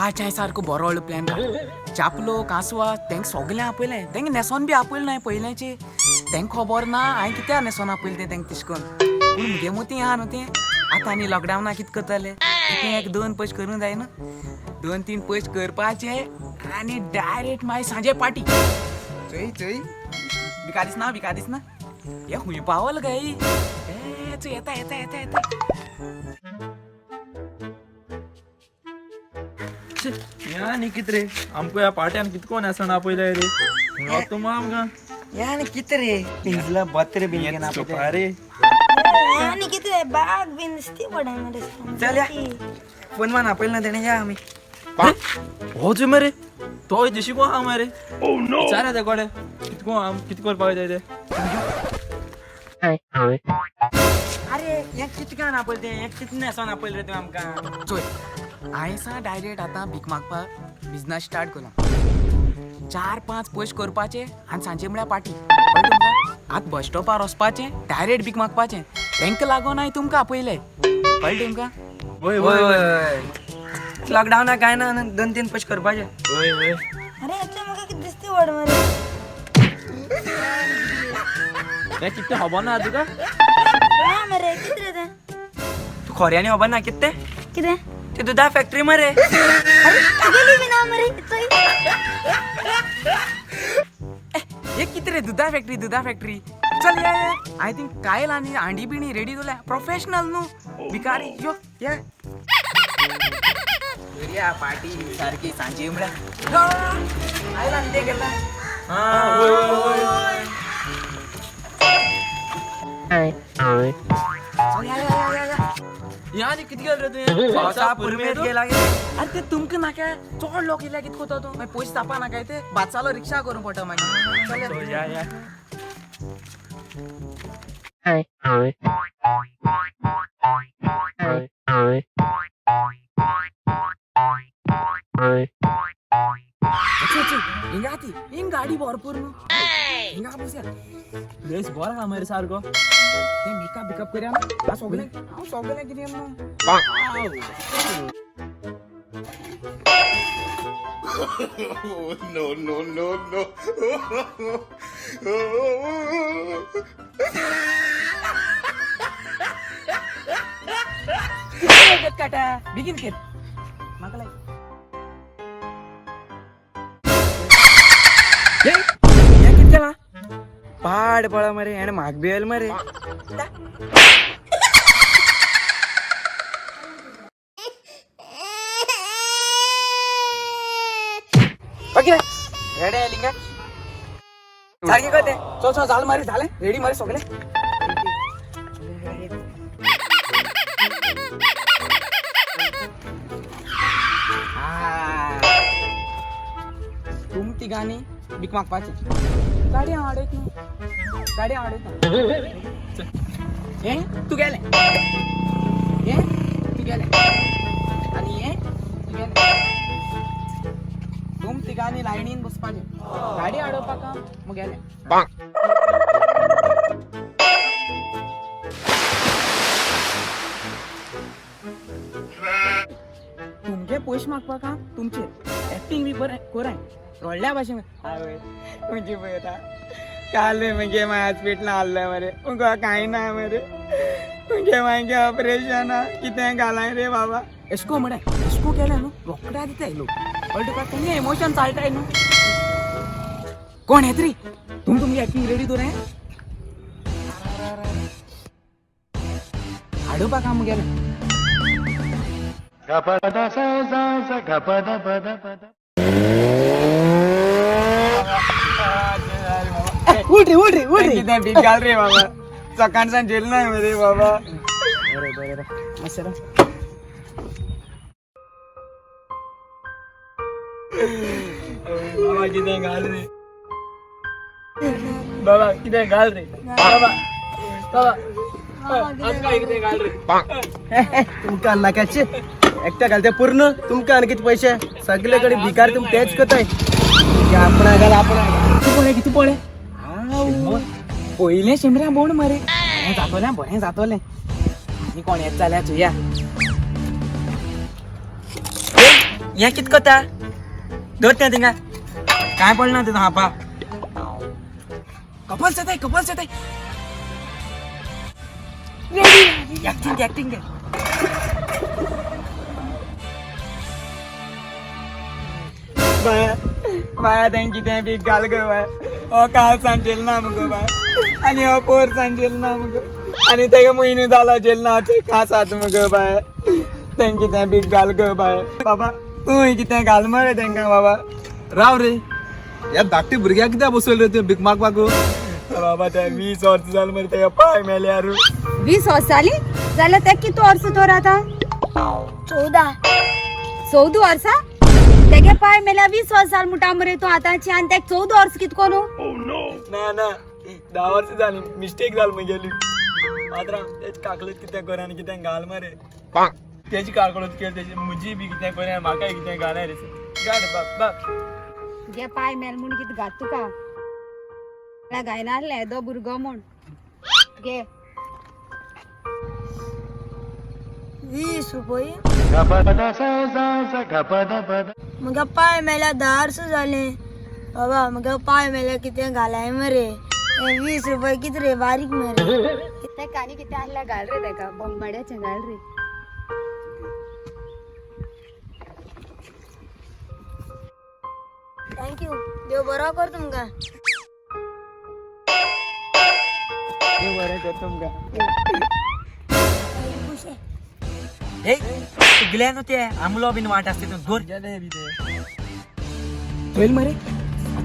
आयच्या सारको बरो प्लॅन. चापलो कांसवा तेंक सगळें आपयलें. तेंक न्हेसोन बी आपयलें ना पयल्याची. तेंक खबर ना हांवें कित्याक न्हेसोन आपयलें तें तेंक तशें करून. पूण मुगे मोती आहा न्हू तें. आतां आनी लॉकडावना कितें करतले? कितें एक दोन पयशे करूंक जाय न्हू. दोन तीन पयशे करपाचे आनी डायरेक्ट मागीर सांजे पार्टी. चोय चोय, बिका दिसना, बिका दिसना. हे खूंय पावल गाय? ए चोय, येता येता येता येता. या नी कित रे, आमकां ह्या पाट्यान कितको न्हेसण आपयलाय रे. हुंय तुम आमकां. या आनी कितें रे, पिंजला बत्रे बीन घेवन चोपा रे. आनी कितें बाग बीन दिसती पडा मरे. चल या. फोन मान आपयला ना तेणें, या आमी. हो चोय मरे, तो जशी को आहा मरे. विचार ते कोडे कितको आम कित करपाक जाय ते. अरे हें कितें कान आपयलें तें? हें कितें न्हेसोन आपयलें रे तुवें आमकां? चोय, हांवें सा डायरेक्ट आतां भीक मागपाक बिजनस स्टार्ट केला. चार पांच पयशे करपाचे आनी सांजे म्हळ्यार पार्टी. कळ्ळें तुमकां? आतां बस स्टॉपार वचपाचें, डायरेक्ट भीक मागपाचें. तेंकां लागून हांवें तुमकां आपयलें. कळ्ळें तुमकां? वय वय वय. लॉकडावनाक काय ना, दोन तीन पयशे करपाचे. वय वय. अरे याचे म्हाका कितें दिसती व्हड मरे. हें कितें खबर ना तुका? ना मरे, कितें रे तें? तूं खोऱ्यांनी खबर ना कितें तें? कितें? ते दुदा फॅक्टरी मरे. अरे तुगेली बी ना मरे चोय. हे कितें रे दुदा फॅक्टरी, दुदा फॅक्टरी. चल या या. I think कायल आनी हांडी बिणी रेडी दवरल्या. प्रोफेशनल न्हू भिकारी. यो या, या पार्टी सारकी सांजे म्हळ्यार. आयला आनी ते घेता. वय वय वय. चल या या या या. या आनी कित गेल रे तुवें? पावसा पुरमेत गेला. अरे ते तुमकां नाका, चड लोक येयल्या. कितें करता तूं? मागीर पयशे तापा नाकाय ते. बाचालो रिक्षा करूंक पडटा मागीर. चल या. चल या या. अचे, अचे, हिंगा ती हिंग गाडी भरपूर न्हू. हिंगा बसया. बेस बरो आहा मरे सारको. ते मेकअप बिकअप करया न्हू. हांव सगळें, हांव सगळें कितें न्हू. No, no, no, no. काटा बेगीन कर, म्हाका लाय. हें कितें केलां? पाड पडा मरे, हेणें म्हाका भियल मरे. ओके, रेडी आयली का सारकें कर तें. चल चल, जालें मरे, जालें रेडी मरे सगळें. तुम तिगांनी भीक मागपाची. गाडी हांव आडयत न्हू, गाडी हांव आडयता. हें तूं गेलें, हें तूं गेलें आनी हें तूं गेलें. तुम तिगांनी लायनीन बसपाचें. गाडी आडोवपाक काम मुगेलें. तुमगे पयशे मागपाक काम तुमचेर. एक्टींग बी बरें कोराय, रडल्या भाशेन. आवय, खंयची पळयता? काल मुगे माय हॉस्पिटलान आहले मरे. मुगो कांय ना मरे. मुगे मागे ऑपरेशन कितें घालाय रे बाबा. एशको म्हळ्यार एशको केलें न्हू, रोखड्या दिताय लोक. कळ्ळें तुका? तेंगे इमोशन चालताय न्हू. कोण येत रे? तुम तुमगे एक्टींग रेडी दवराय. हाडोवपा काम गेलें. उठ रे, उठ रे, उठ रे. कितें भीक घाल रे बाबा. सकाळच्यान जेल ना मरे बाबा. बरें बरें, मातशें राव. बाबा कितें घाल रे बाबा, कितें घाल रे बाबा, बाबा आमकां कितें घाल रे. तुमकां नाकाचे एकट्या घालते पूर्ण. तुमकां आनी कितें पयशे? सगळे कडेन भिकार तुम तेच करताय. आपणा घाल, आपणा घाल. तूं पळय, कितें पळय? पयलें शेंबऱ्या बोण मरे. बरें जातोलें, बरें जातोलें. आनी कोण येत जाल्यार चोया. हें कित कोता दवर तें थिंगा कांय पडना तें हापा कपल्स येताय, कपल्स येताय. Acting acting. बाया बाया तें कितें बी घाल गो बाय. हो काल सान जेल ना मुगो बाय, आनी हो पोर सान जेल ना मुगो, आनी तेका म्हयनो जालो जेल ना, ते खासात मुगो बाय. तें कितें बी घाल गो बाय. बाबा तूं कितें घाल मरे तेंकां बाबा. राव रे, ह्या धाकटी भुरग्याक कित्याक बसयले रे तुवें भीक मागपाक? बाबा ते 20 वर्सां जाल मरे तेका पांय मेल्यार. 20 वर्स जाली जाल्यार ते कितू वर्स तर आतां? 14. 14 वर्सां तेगे पाय मेल्या 20 वर्स जाल म्हणटा मरे तूं आतांची, आनी तेका 14 वर्स कितको न्हू? ना ना, 10 वर्सां जाली, मिस्टेक जाल मुगेली. पात्रांव तेच काकलूत कितें कर आनी कितें घाल मरे. तेजी काळकळत केली तेजी, म्हजी बी कितें कर, म्हाकाय कितें घालाय रे. घाल बाब बाब. तुगे पाय मेल म्हूण कितें घात तुका घायना आसलें येदो भुरगो म्हूण गे. 20 रुपये. म्हगे पाय मेल्या 10 वर्सां जालें बाबा. म्हगे पाय मेल्या कितें घालाय मरे. हे 20 रुपये कितें रे, बारीक मरे. तेका आनी कितें आसल्यार घाल रे, तेका बोंबाड्याचें घाल रे. Thank you, देव बरो कर तुमकां. देव बरें कर तुमकां. हे सगळ्या न्हू ते आमलो बीन वाट आसता तितून गोर चोयल मरे.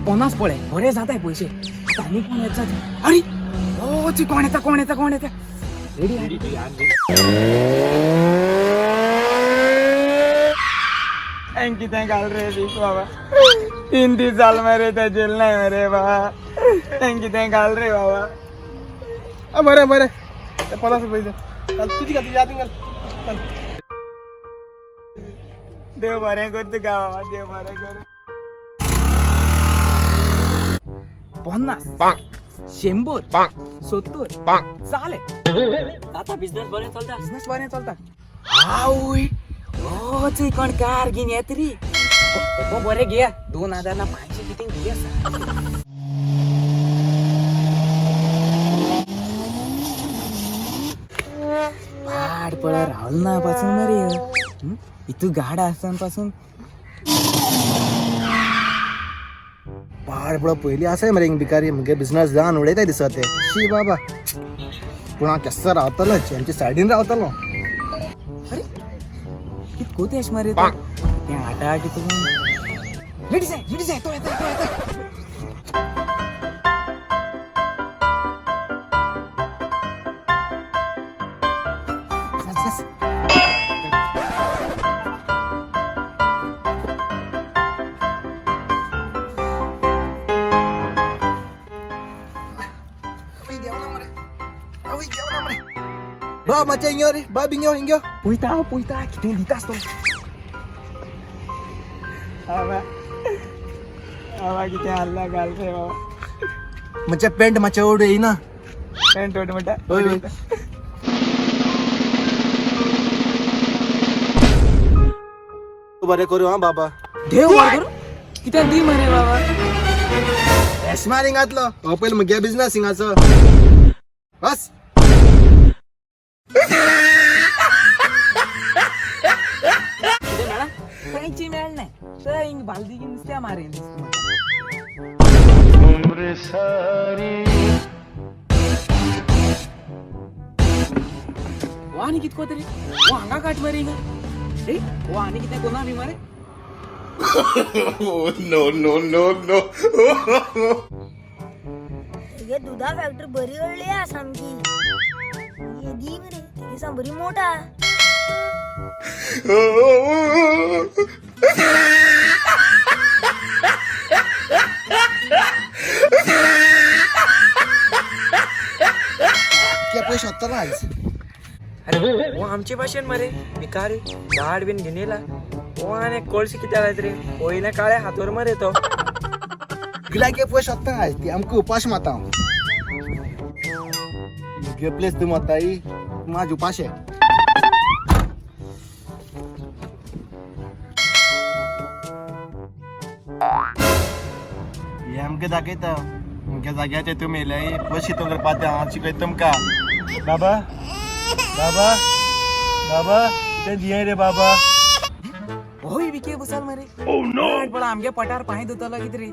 50 पळय बरे जाताय पयशे. आतां आनी कोण येता? अरे ओ ची, कोण येता कोण येता कोण येता? रेडी. हांवें कितें घाल रे दीस बाबा. 3 दीस जाल मरे ते जेल नाय मरे बाबा. हांवें कितें घाल रे बाबा. बरें बरें, ते 50 रुपये दे. चल तुजी घाल, तुजी हातीन घाल, चल. देव बरें कर तुका बाबा, देव बरें कर. 50, 100, 70 चाले. आतां बिजनेस बरें चलता. बिझनेस बरें चलता. आवय, ओ चोय कोण कार घेवन येत रे. ओ बरें घेया, 2000 ना 500 कितें घे आसा. पाड पळय रावल ना पासून मरे. इतू गाड आसन पासून. पाड पळय, पयलीं आसाय मरे हिंग भिकारी, मुगे बिझनस जावन उडयताय दिसता ते. शी बाबा, पूण हांव केसो रावतलो आमच्या सायडीन रावतलो. अरे कित कोतेश मरे तो तें आटा कित रेडी जाय, रेडी जाय. तो येता, तो येता. बस, बस. बा मातशें हिंग यो रे बा, बिंग यो, हिंग यो. पळयता पळयता कितें दितास तो. बाबा बाबा कितें आहला घाल रे बाबा. मातशें पॅन्ट मातशें ओड येयना. पॅन्ट ओड म्हणटा. हय, हय. बरें करूं हा बाबा. देव बरें करूं, कितें दी मरे बाबा. एशमार हिंगातलो हो पयलीं मुगे बिझनस हिंगाचो बस. कितें मेळा? खंयची मेळना थंय हिंग बालदी नुस्त्या मारेन दिसता म्हाका. हो आनी कितको तरी हो हांगा काट मरे हिंगा. ए हो आनी कितें कोना बी मरे. No, no, no, no. तेगे दुदा फॅक्टरी बरी व्हडली आहा सामकी. येदी मरे तेगे साम बरी मोठा. इतके पयशे सोदतलो आयज. अरे हो आमचे भाशेन मरे भिकारी, गाड बीन घेवन येयला. हो आनी कळशी कित्याक लायत रे? पयलें काळे हातोर मरे तो. गिरायके पयशे सोदता आयज, ती आमकां उपाश मारता. हांव मुगे प्लेस तूं मारताय, माझ उपाशे. तुमकां दाखयता मुगे जाग्याचे तुमी येयले पयशे तुमकां पाते हांव शिकयता तुमकां. बाबा बाबा बाबा ते दिये रे बाबा. होय विके बसाल मरे. पण आमगे पटार पांय धुतलो कितें रे.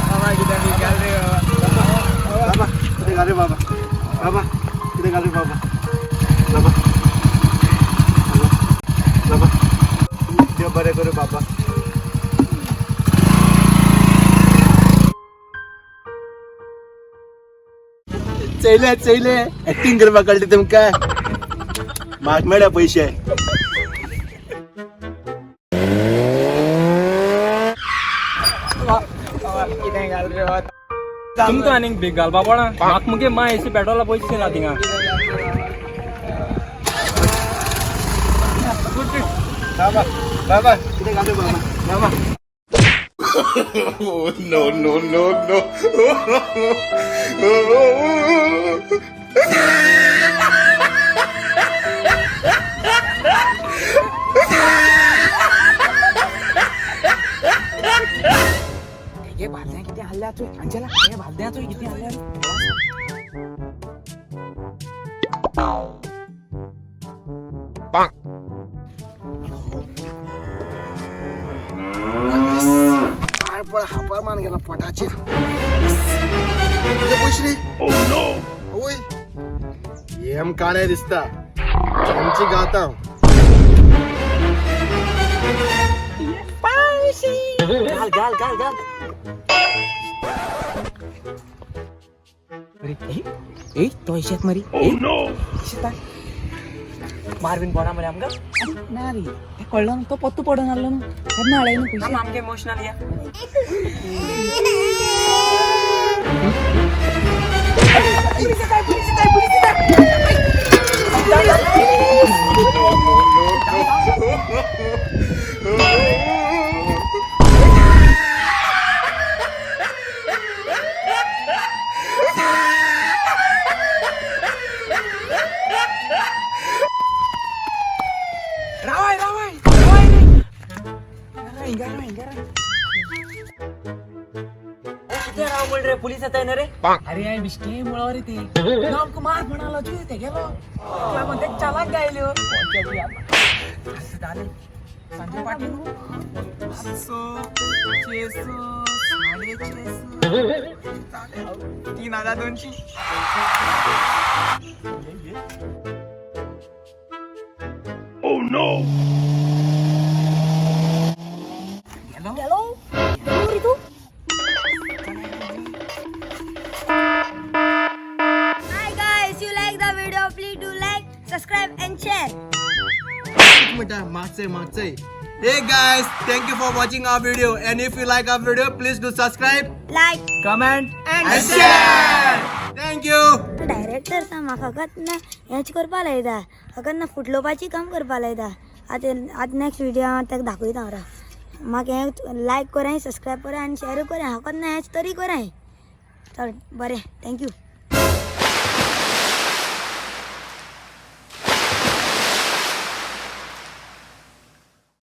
बाबा कितें बी घाल रे बाबा. बाबा कितें घाल रे बाबा. बाबा कितें घाल रे बाबा. बाबा बाबा देव बरें करूं बाबा. चयले चयले एक्टिंग करपाक कळटा तुमकां. म्हाका मेळ्ळे पयशे. बाबा कितें घाल रे बाबा. तुमकां आनीक भीक घालपा पडा म्हाका मुगे माय एसी पेट्रोला पयशे ना थिंगा. बाबा बाबा कितें घाल रे बाबा. बाबा No, no, no, no. हे भालद्या कितें आहल्या चोय अंजला. हे भालद्या चोय कितें आहल्या. पाय पळ हापार मान गेला पोटाचेर. कितें पयशे रे? ओय हेम काणे दिसता आमची गाता. घाल घाल घाल घाल. अरे ए तो इशेत मरी. इशेत मारबीन पडा मरे आमकां. ना रे ते कळ्ळो ना तो पत्तो पडून आहलो न्हू तेन्ना हाडले न्हू पयशे. आमगे इमोशनल या. रावाय रावाय रावाय रे. हिंगा राव हिंगा राव. कितें राव म्हण रे पुलीस येताय न्हू रे. अरे हांवें बिश्टे मुळो रे ते ना आमकां मार म्हणालो चोय तेगेलो लागून तेका चालाक गायल्यो. संजय पाटील 500 600 650 3200. गेलो गेलो रे तू. Hi guys, you like the video, please do like, subscribe and share. एक मिनिट मागचे मागचे. Hey guys, thank you for watching our video, and if you like our video, please do subscribe Like comment and share. Thank you. Director सा म्हाका फकत ना हेच करपा लायता फकत ना फुटलोवपाची काम करपा लायता. आतां आतां नेक्स्ट विडियो हांव ताका दाखयता हांव राव. म्हाका हें लायक कराय, सबस्क्रायब कराय आनी शेयर कराय. फकत ना हेच तरी कराय. चल बरें, thank you.